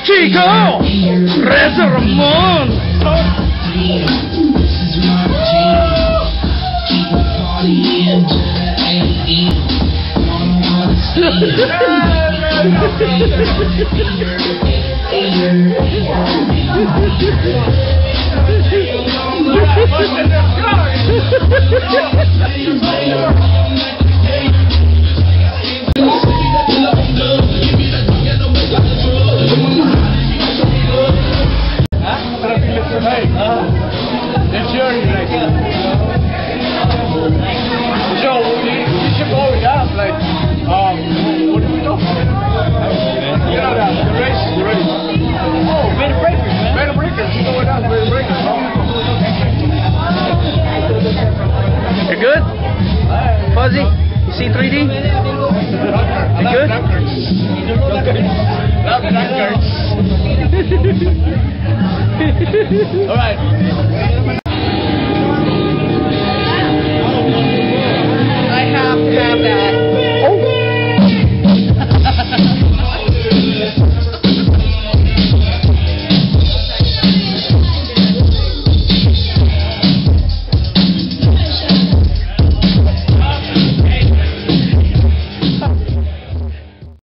Chico! Reza Ramon! This is my jam. Keep on partying to the AM. I don't understand. Hey, it's your like. So you should go with that. Like, what do we do? You know that the race. Oh, Beta Breakers, man. Beta Breakers. You know what that? Beta Breakers. You good? Fuzzy? You see 3D? You good? Love drunkards. All right.